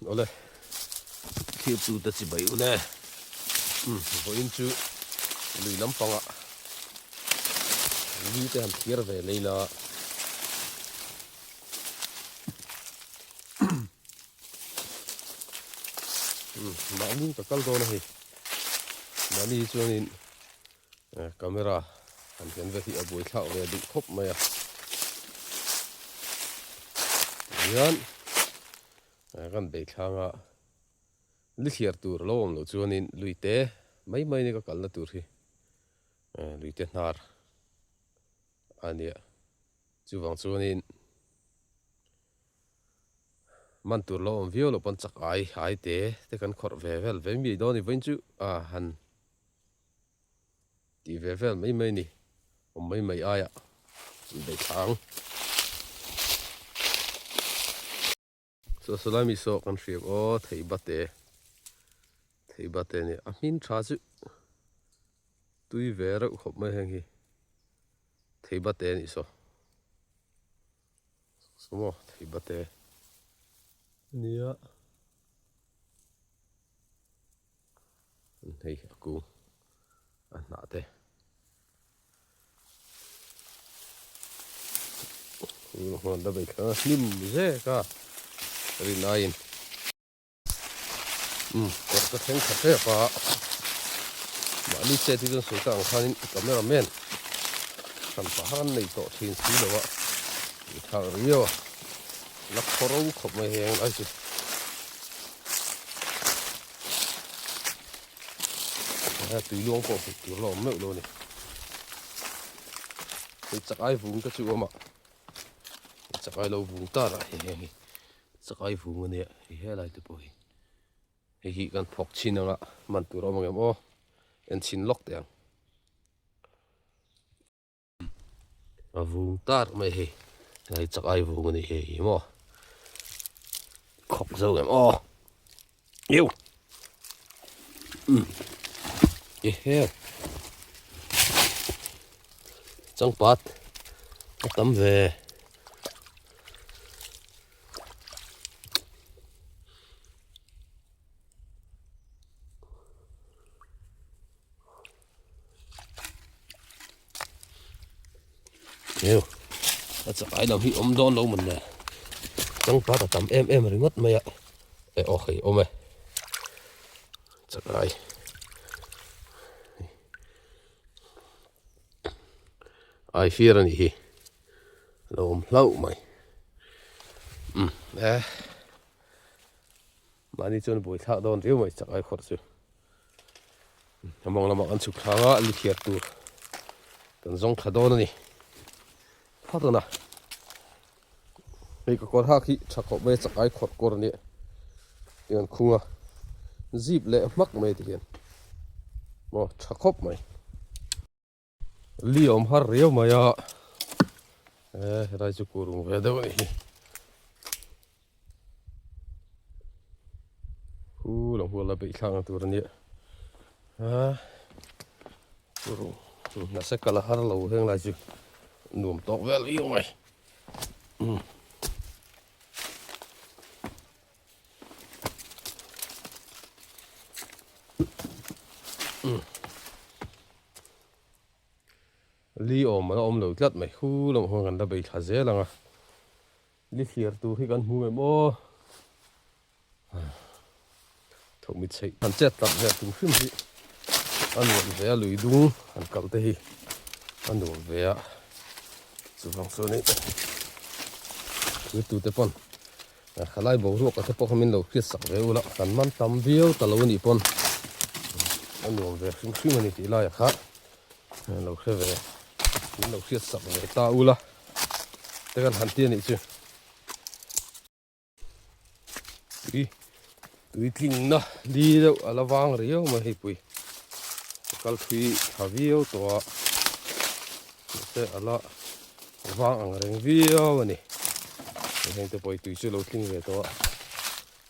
Awle, thirtu te chibai u le. Umm, vawiin chu lui lampangah li te han thiar ve lei la. Umm, mahni ka kal dawn a hei. Mahni hi chuanin Camera han ken ve hi a buaithlak ve duh khawp mai a. Tihian kan beithlang a li thliar tur a lo awm loh chuanin lui te mai mai ni ka kalna tur hi lui te hnar a nia. Chuvang chuanin man tur lo awm viau loh pawn chak ai ai te te kan khawrh ve vel ve mi dawn a ni vawiin chu a han Tih ve vel mai mai ni. Awm mai mai aia inbeih thla ang. Saw sawlai mi saw kan hriam aw thei bate thei bate ni a hmin tha chu tui ve reuh khawp mai heng hi thei bate a nih saw saw maw thei bate nia. Hei a kung a hnah te hmun la bei thla hlim zek a rin aiin umm kawr ka thleng tha hrep a mahni chet hi chuan sawi ta ang khanin camera man hran pah khan nei tawh thin si lo a thlak riau a la khaw ro khawp mai heng lai chu. Tui luang pawh hmuh tur la awm meuh lo a ni. Hei chak ai vung te chu awm a, chak ai lo vung tar a hei heng hi chak ai vung a nia hei helai te pawh hi. Hei hi kan phawk chhin anga man tur a awm ang em aw en chhin lawk teh ang. A vung tar mai hei helai chak ai vung a ni hei hi maw khawk zo em aw yêu um e he changpat a tam ve. Heu a chakai lam hi awm dawn lo mawn le changpat a tam em em ringawt mai a e aw hei awm e chakai ai fir a nih hi a lo awm hlauh mai umm e mahni chuan buaithlak dawn riau mai chakai khawrh chu. A mawng lamah kan chhuk thlang a, li thiar tur kan zawng thla dawn a ni. Phawt a na. Hei ka kawr hak hi tha khawp mai a, chakai khawrh kawr a nia. Tiang an khung a, zip leh hmak mai ti hian. Maw tha khawp mai. Li awm har riau mai a, e helai chu kurung ve deuh a nih hi. Hu lo hual a beih thlak na tur a nia. A kurung nasa kal a har lo heng lai chu nuam tawk vel viau mai. Li awm a la awm lo tlat mai hu lamah khuan kan la bei thla zel ang a li thliar tur hi kan hmu em aw thawk mit chheih han chet tak vel tum hrim hi a nuam ve a lui dung han kal te hi a nuam ve a chuvang chuanin tute pawn Khalai boruak te pawh kha min lo hriat sak ve ula, kan man tam viau ta lo anih pawn a nuam ve hrim hrim a ni tih laiah kha lo hre ve, min lo hriat sak ve ta ula te kan han ti a nih chu. Tui tui tlingna li deuh a la vang riau mai hei pui ka kal thui tha viau tawh a mahse a la vang ang reng viau a ni heng te pawh hi tui chu lo tling ve tawh a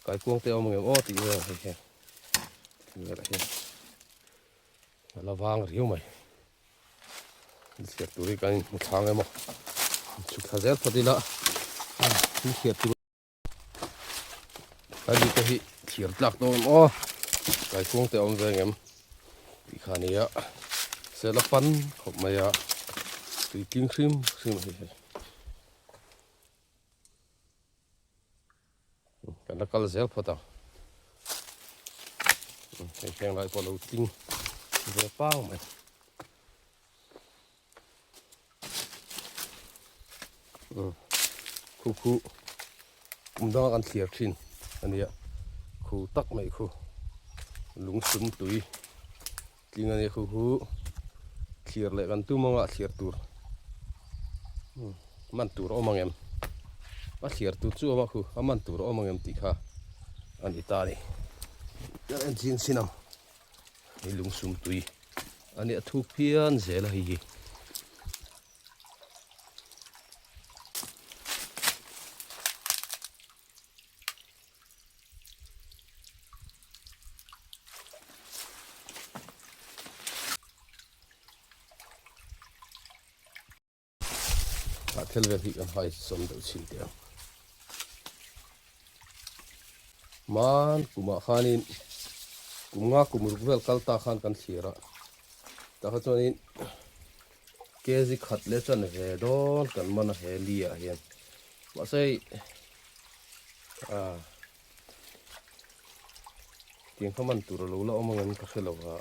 kaikuang te a awm ang em aw tih vel hei hian velah hian a la vang riau mai thliar tur hi kan inhmu thlang emaw chhuk thla zel phawt ila thliar tur. Hemi te hi thlir tlak dawn em aw kaikuang te a awm ve ngem tih kha a nia sela pan khawp mai a tui tling hrim hrim a ni hei. Kan la kal zel phawt ang hei heng lai pawh lo tling ve pang mai. Khu khu kum danga kan thlir thin a nia khu tak mai khu lung sum tui tling a nia khu khu thlir leh kan tum anga thlir tur man tur a awm ang em a thlir tur chu a awm a khu a man tur a awm ang em tih kha a ni ta a ni kan en chin chin ang. Hei lungsum tui a nia thuk phian zel a hei hi. Ah thil vel hi kan hai sawm deuh chhin teh ang. Man kumah khanin kum nga kum ruk vel kal ta khan kan thlir a tah kha chuanin kg khat leh chuan ve dawn kan man a he li ah hian mahse hei ah tiang kha man tur a lo la awm ang em ka hre lo a.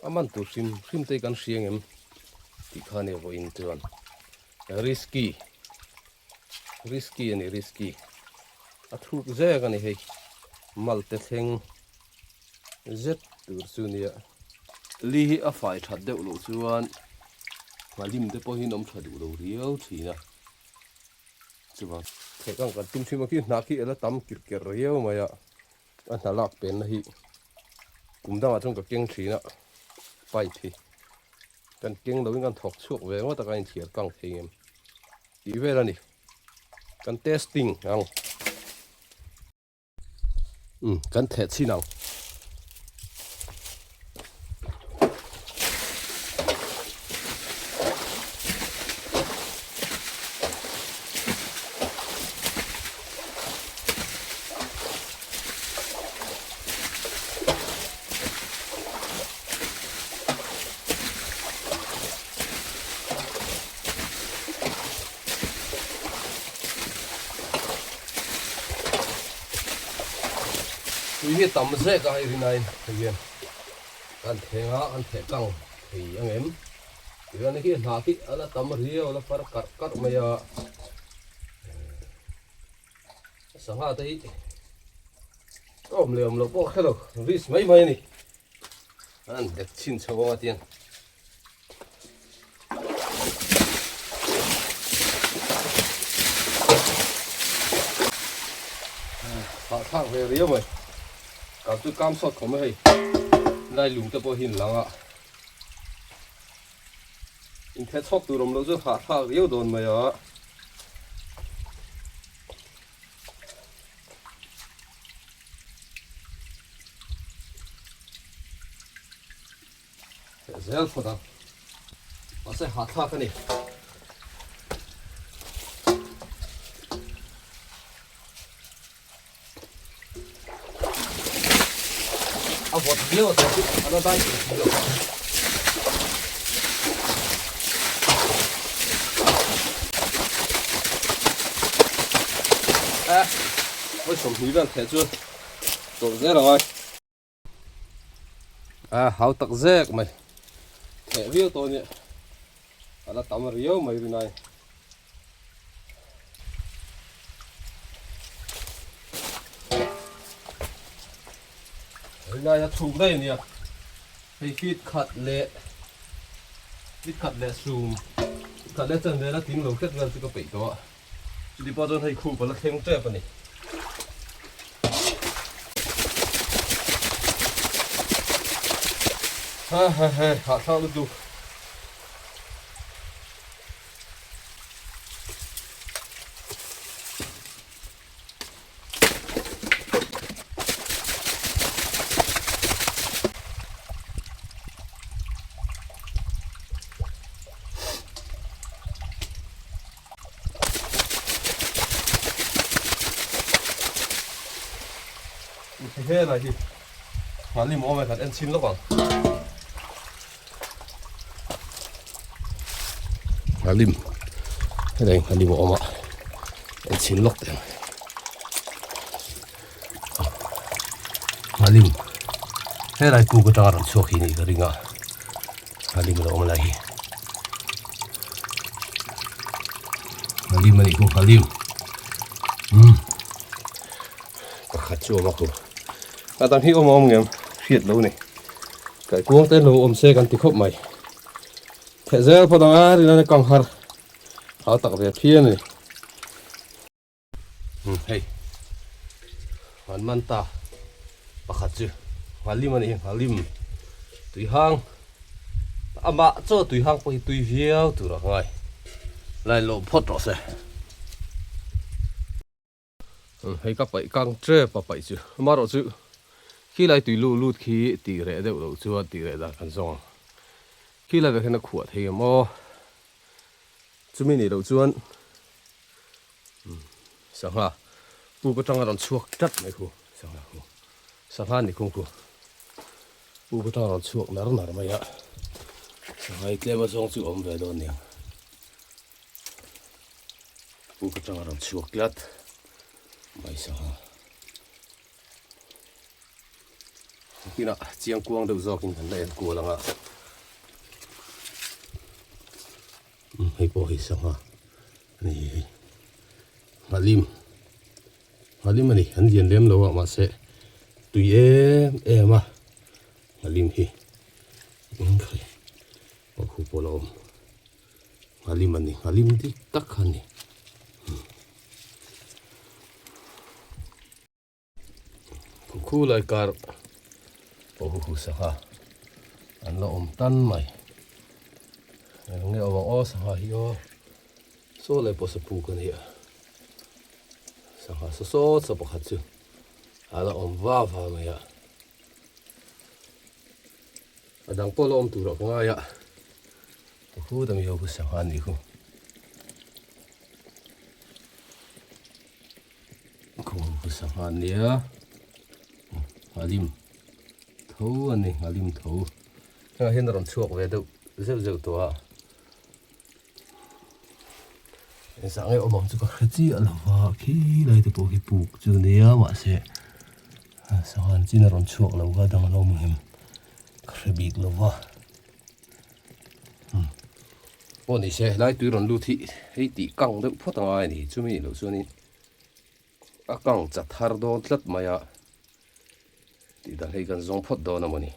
A man tur hrim hrim te hi kan hria ngem tih kha nia vawiin chuan risky risky a ni risky a thuk zek a ni hei mal te thleng zet tur chu nia li hi a fai that deuh loh chuan nghalim te pawh hi an awm tha duh lo riau thin a chuvang thek ang kan tum thin a khi hnah khi a la tam kirh kerh riau mai a. A hna lak penna hi kum dangah chuan ka keng thin a pipe hi kan keng loin kan thawk chhuak ve ngawt a kan inthiar kang thei ngem tih vel a ni kan testing ang um kan theh chhin ang. Tui hi tam zek a hei rinaiin hei hian kan theng a kan theh kang thei ang em tichuan hei hi hnah khi a la tam riau a la far karh karh mai a. Sangha te hi ka awm leh awm loh pawh ka hre lo risk mai mai a ni an dek chhin chho anga tiang hahthlak ve riau mai kal chu kam sawt khawm a hei lai lung te pawh hi an lang a Intheh chhawk tur awm loh chu hahthlak riau dawn mai a. Theh zel phawt ang. Mahse hahthlak a ni. A vawt viau a tawh chu a la dai thei si lo. A vawi 20 vel theh chu tawlh zel ang ai. A hau tak zek mai theh viau tawh a nia a la tam riau mai rinai. Helai a thuk daih a nia hei feet khat leh feet khat leh sum khat leh chan vel a tling lo hret vel chu ka peih tawh a chuti pawh chuan hei khup a la thleng tep a ni. Ha ha ha hahthlak lutuk. Helai hi nghalim awm e kan en chhin lawk ang. Nghalim helai nghalim a awm a en chhin lawk teh ang. Nghalim helai puk atanga rawn chhuak hi nih ka ring a nghalim a lo awm lai hi. Nghalim a nih khu nghalim umm. Pakhat chu awm a ku. A dang hi awm a awm ngem hriat lo ni. Kaikuang te lo awm se kan ti khawp mai. Theh zel phawt ang a rin a kang har hau tak ve phian a ni. Umm hei an man ta pakhat chu nghalim a ni hi nghalim tui hang amah chaw tui hang pawh hi tui viau tur a ngai lai lo phawt rawh se. Hei ka paih kang tep a paih chu amaherawh chu khilai tui luh lut khi tih reh deuh loh chuan tih reh dan kan zawng ang khilai vek hian a khuah thei em aw chumi nih loh chuan sangha puk atanga rawn chhuak tlat mai khu sangha khu sangha ni khung khu puk atanga rawn chhuak nar nar mai a sangha hi tlem azawng chu awm ve dawn nia. Puk atanga rawn chhuak tlat mai sangha. Nakinah chiang kuang deuh zawkin kan la en kual ang a. Hei pawh hei sangha a ni hei. Nghalim nghalim a ni an lian lem lo a mahse tui em em a nghalim hi engkhaih pawh khu pawh la awm. Nghalim a ni, nghalim dik tak kha a ni. Khu lai kar pawh hu hu sangha an la awm tan mai. Eng nge awm ang aw sangha hi aw saw lai pawh sapu ka ni a. Sangha saw sawt saw pakhat chu a la awm va va mai a. A dang pawh la awm tur ah ka ngai a. Ka hu dang hi ho khu sangha a nih khu. Khu ho khu sangha a nia. Nghalim tho a ni nghalim tho. Hengah hian a rawn chhuak ve deuh zeuh zeuh tawh a. Engzah nge awm ang chu ka hre chiah lo va khilai te pawh khi puk chu nia mahse sangha an chin a rawn chhuak lo kha dang a lo awm ang em ka hre bik lo va umm pawh ni se helai tui rawn lut hi hei tih kang deuh phawt a ngai a ni chumi nih loh chuanin a kang chat har dawn tlat mai a tih dan hei kan zawng phawt dawn a mawni.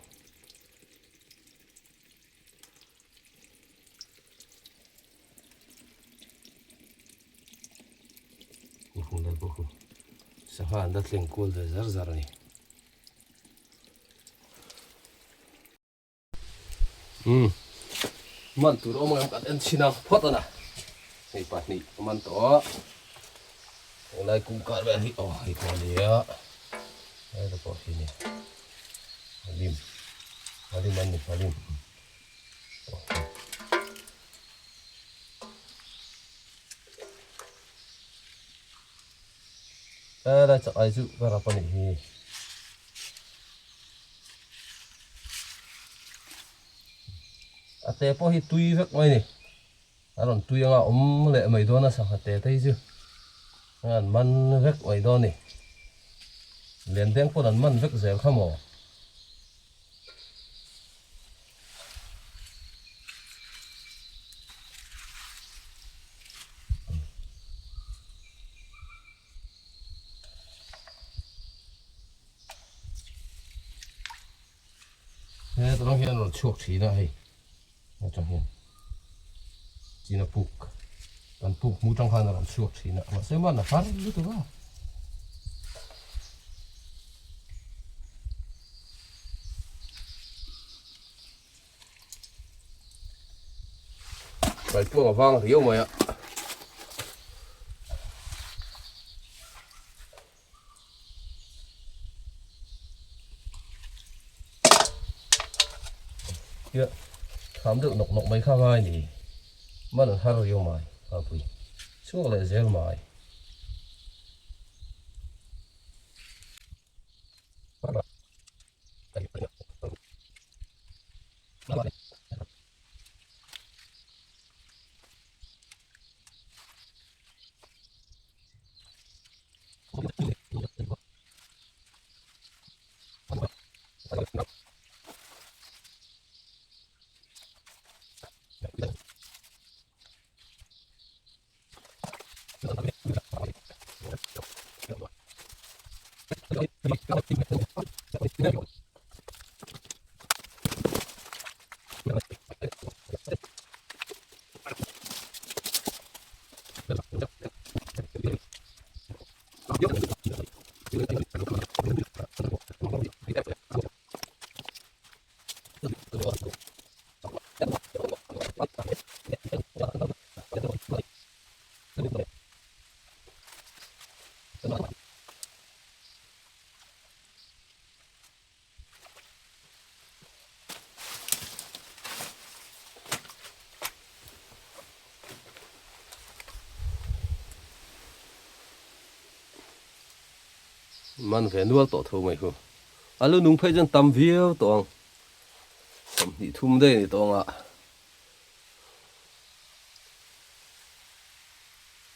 Sangha an la thleng kual ve zar zar a ni. Umm man tur awm ang em kan en chhin ang phawt a na. Hei pahnih a man tawh a. Helai kum kar vel hi aw hei pawh a ni a. Helai te pawh hi a ni. Halim halim an ni halim. Helai chak ai chu ka rap a nih hi. A te pawh hi tui vek mai ni. A rawn tui anga awm leh mai dawn a sangha te te hi chu an man vek mai dawn a ni. Lendeng pawn an man vek zel kha maw. He tah hian rawn chhuak thin a hei atang hian china puk kan puk hmu tang khan a rawn chhuak thin a mahse man a har lutuk a. Kaikuang a vang riau mai a. Kia tham deuh nawk nawk mai kha ngai ni. Man an har riau mai a pui chhuak leh zel mai. Man ve nual tawh tho mai hu. A lu nung phei chuan tam viau tawh ang. 20 thum daih a ni tawh ang a.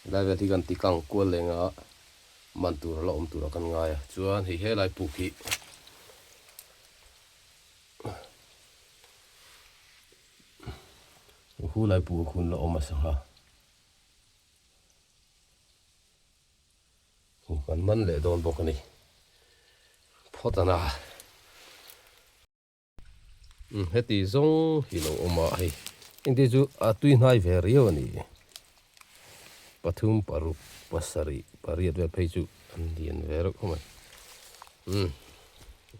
Helai vel hi kan ti kang kual leng a, man tur a la awm tur a kan ngai a. Chuan hei helai puk hi hu lai puk hun la awm a sangha. Hu kan man leh dawn bawk a ni. Phawt a na. Umm heti zawng hi lo awm a hei engti chu a tui hnai ve riau a ni pathum paruk pasarih pariat vel phei chu an lian ve reuh khawp mai umm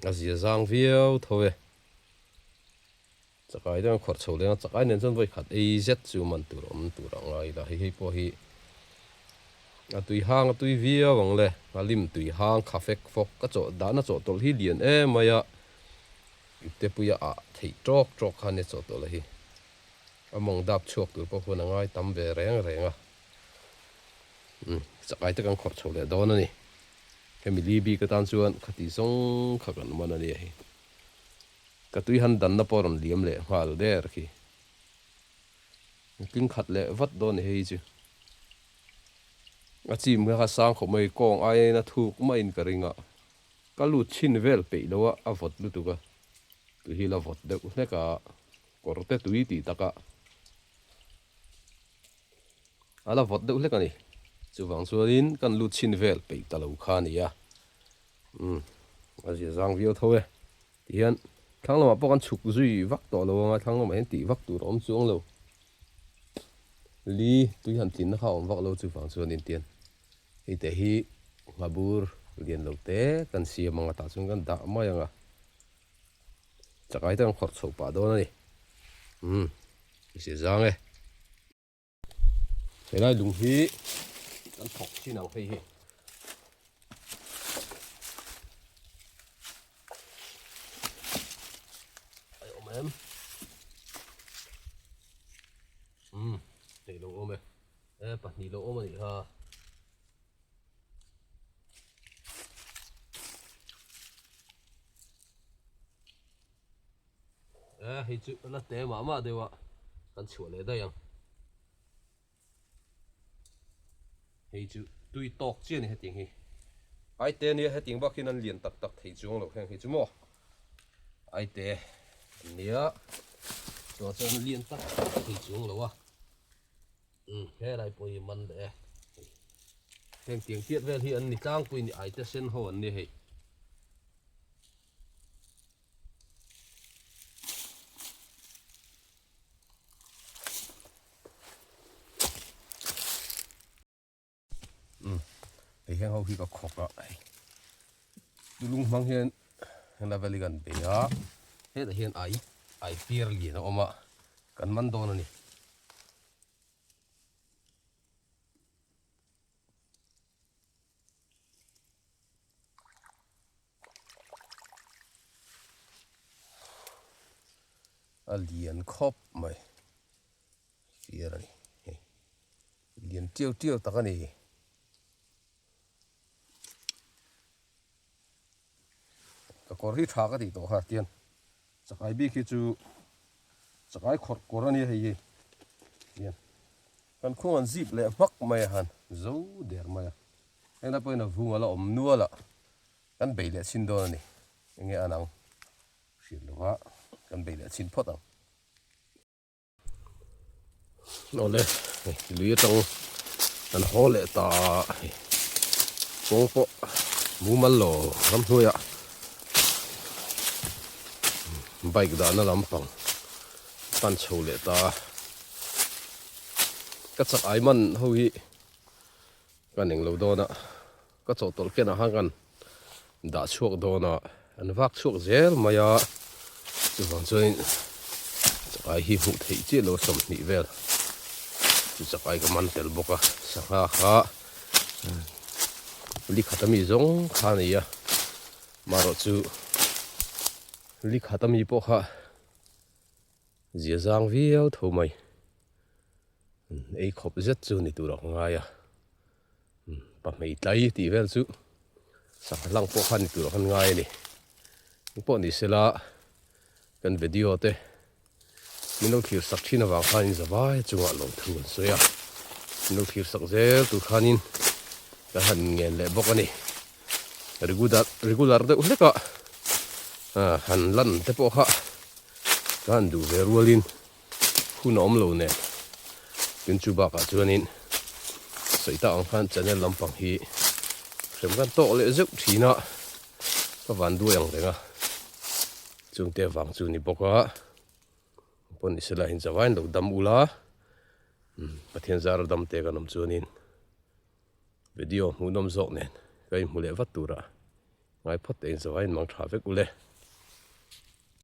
a zia zang viau tho e chakai te an khawrh chho leng a chakai nen chuan vawi khat ei zet chu man tur a awm tur a ngai ila hei hei pawh hi a tui hang a tui viau ang le a lim tui hang kha fek fawk ka chawh dahna chawhtawlh hi lian em mai a. Iptepuia ah theih tawk tawk khan i chawh tawh la hi. A mawng dap chhuak tur pawh khuan a ngai tam ve reng reng a. Umm, chakai te kan khawrh chho leh dawn a ni. Hemi li bik atan chuan khati zawng kha kan man a nia hei. Ka tui han danna pawh a rawn liam leh nghal der khi. Tling khat leh vat dawn a ni hei chu. A chim kha kha sang khawp mai, kawng aiin a thuk maiin ka ring a. Ka lut chhin vel peih lo a, a vawt lutuk a, tui hi la vawt deuh hlek a, kawr te tui tih tak a, a la vawt deuh hlek a ni. Chuvang chuanin kan lut chhin vel peih ta lo kha a ni a, umm a zia zang viau tho e. Tihian thlang lamah pawh kan chhuk zui vak tawh lo ang a, thlang lamah hian tih vak tur a awm chuang lo. Li tui han tlinna kha a awm vak lo chuvang chuanin tian. Hei te hi nghabur lian lo te kan siam ang a tah chuan kan dah mai ang a chakai te kan khawrh chhoh pah dawn a ni umm zia zang e. Helai lung hi kan thawk thin ang hei hi. Ai awm em umm hei lo awm e. E pahnih lo awm a nih kha. E hei chu la te mah mah deuh a kan chhuah leh daih ang. Hei chu tui tawk chiah a ni hetiang hi. Aite ania hetiang bak hian an lian tak tak thei chuang lo heng hi chu maw. Aite an nia chuan chuan lian tak tak thei chuang lo a. Umm helai pawh hi man leh e. Heng tiang tiat vel hi an ni tlangpui ni aite sen ho an ni hei. Umm hei heng ho hi ka khawk a hei tulung hmang hian heng level hi kan bei a hetah hian ai ai piar lian a awm a kan man dawn a ni. A lian khawp mai fiar a ni hei. Lian tiau tiau tak a ni. Ka kawr hi tha ka tih tawh kha tian chakai bik hi chu chakai khawrh kawr a nia hei hi tian kan khung an zip leh hmak mai a han zo der mai a heng lai pawhin a vung a la awm nual a kan bei leh chhin dawn a ni enge an ang. Hriat lova kan bei leh chhin phawt ang. Awle hei lui atang kan haw leh ta hei kawng pawh mumal lo ramhnuaiah bike dahna lampang pan chho leh ta ka chak ai man ho hi ka ning lo dawn a ka chawhtawlh kenah khan kan dah chhuak dawn a an vak chhuak zel mai a chuvang chuanin chakai hi hmuh theih chiah lo 20 vel chu chakai ka man tel bawk a sangha kha li khat ami zawng kha a ni a marawh chu li khat ami pawh kha zia zang viau tho mai ei khawp zet chu ni tur a ka ngai a. Pahmei tlai tih vel chu sangha hlang pawh khan ni tur a kan ngai a ni. Eng pawh ni sela kan video te min lo thlir sak thin avang khanin zavai chungah lawmthu kan sawi a. Min lo thlir sak zel tur khanin kan han ngen leh bawk a ni. Regular regular deuh hlek a han lan te pawh kha ka han duh ve rualin Hun a awm lo nen tin chu bakah chuanin sawi tak ang khan channel lampang hi hrem kan tawk leh zeuh thin a ka van duai ang reng a chungte vang chu ni bawk a pawn ni sela in chavain lo dam ula Pathian zara dam te kan awm chuanin video hmuhnawm zawk nen ka inhmu leh vat turah ngai phawt te in chavain mang tha vek ule.